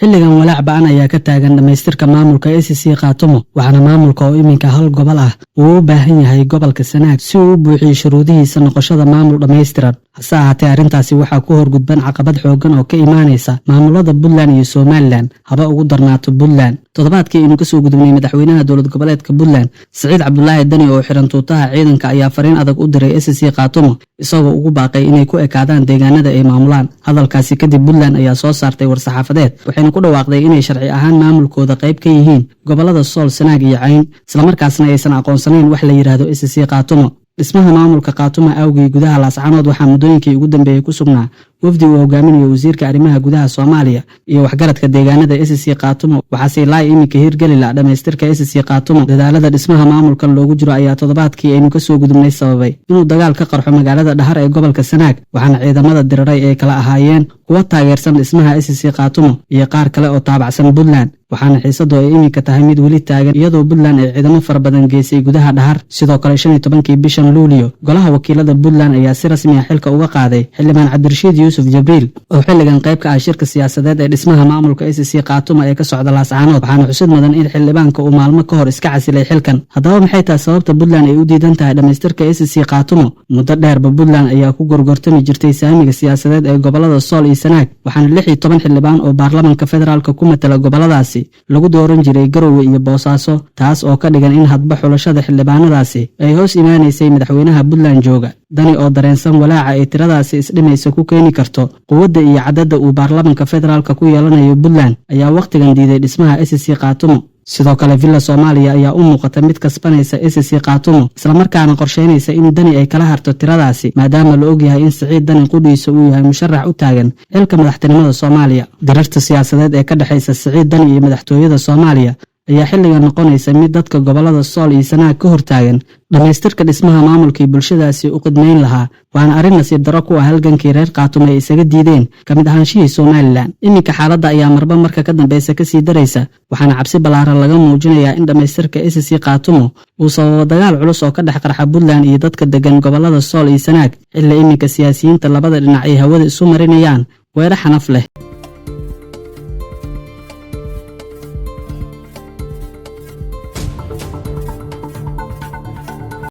Xilligan walaac ba'an ayaa ka taagan dhammaystirka maamulka SSC Khaatumo, waxaana maamulka oo iminka hal gobol ah uu u baahan yahay gobolka Sanaag si uu u buuxiyo shuruudihiisa noqoshada maamul dhammaystiran. Hase ahaatee, arrintaasi waxaa ku horgudban caqabad xooggan oo ka imaanaysa maamulada Puntland iyo Somaliland, haba ugu darnaato Puntland. Toddobaadkii aynu kasoo gudubnay, madaxweynaha dowlad goboleedka Puntland, Siciid Cabdulaahi Dani, oo xiran tuutaha ciidanka, ayaa fariin adag u diray SSC Khaatumo, isagoo ugu baaqay inay ku ekaadaan deegaanada ay maamulaan. Hadalkaasi kadib, Puntland ayaa soo saartay war-saxaafadeed, waxayna ku dhawaaqday inay sharci ahaan maamulkooda qayb ka yihiin gobolada Sool, Sanaag iyo Cayn, islamarkaasna aysan aqoonsanayn wax la yidhaahdo SSC Khaatumo. Dhismaha maamulka Khaatumo awgii, gudaha Laascanood waxaa muddooyinkii ugu dambeeyey ku sugnaa wafdi uu hogaaminayo wasiirka arrimaha gudaha Soomaaliya iyo waxgaradka deegaanada SSC Khaatumo. Waxaase ilaa iminka hirgeli la dhammaystirka SSC Khaatumo. Dadaalada dhismaha maamulkan loogu jiro ayaa toddobaadkii aynu kasoo gudubnay sababay inuu dagaal ka qarxo magaalada Dhahar ee gobolka Sanaag, waxaana ciidamada diriray ay kala ahaayeen kuwo taageersan dhismaha SSC Khaatumo iyo qaar kale oo taabacsan Puntland, waxaana xiisadu ay iminka tahay mid weli taagan, iyadoo Puntland ay ciidamo fara badan geysay gudaha Dhahar. Sidoo kale, 15-kii bishan Luuliyo, golaha wakiilada Puntland ayaa si rasmi ah xilka uga qaaday xildhibaan Cabdirashiid Yuusuf Jibriil, oo xilligan qayb ka ah shirka siyaasadeed ee dhismaha maamulka SSC Khaatumo ee ka socda Laascaanood. Waxaana xusid mudan in xildhibaanka uu maalmo ka hor iska casilay xilkan. Haddaba, maxay tahay sababta Puntland ay u diidan tahay dhammaystirka SSC Khaatumo? Muddo dheerba Puntland ayaa ku gorgortami jirtay saamiga siyaasadeed ee gobolada Sool iyo Sanaag, waxaana 16 xildhibaan oo baarlamanka federaalka ku matala goboladaasi lagu dooran jiray Garowe iyo Boosaaso, taas oo ka dhigan in hadba xulashada xildhibaanadaasi ay hoos imaanaysay madaxweynaha Puntland jooga, Dani, oo dareensan walaaca ay tiradaasi isdhimaysa ku keeni karto quwadda iyo cadadda uu baarlamanka federaalka ku yeelanayo Puntland, ayaa wakhtigan diiday dhismaha SSC Khaatumo. Sidoo kale, Villa Soomaaliya ayaa u muuqata mid kasbanaysa SSC Khaatumo, islamarkaana qorsheynaysa in Dani ay kala harto tiradaasi, maadaama la ogyahay in Siciid Dani qudhiisa uu yahay musharax u taagan xilka madaxtinimada Soomaaliya. Dirarta siyaasadeed ee ka dhexaysa Siciid Dani iyo madaxtooyada Soomaaliya ayaa xilligan noqonaysa mid dadka gobolada Sool iyo Sanaag ka hortaagan dhammaystirka dhismaha maamulkii bulshadaasi u qidmayn lahaa, waana arrin nasiib darro ku ah halgankii reer Khaatumo ay isaga diideen ka mid ahaanshihii Somaliland. Iminka xaaladda ayaa marba marka ka dambeysa kasii daraysa, waxaana cabsi ballaaran laga muujinayaa in dhammaystirka SSC Khaatumo uu sababo dagaal culus oo ka dhex qarxa Puntland iyo dadka degan gobolada Sool iyo Sanaag, xilli iminka siyaasiyiinta labada dhinac ay hawada isu marinayaan weedho xanaf leh.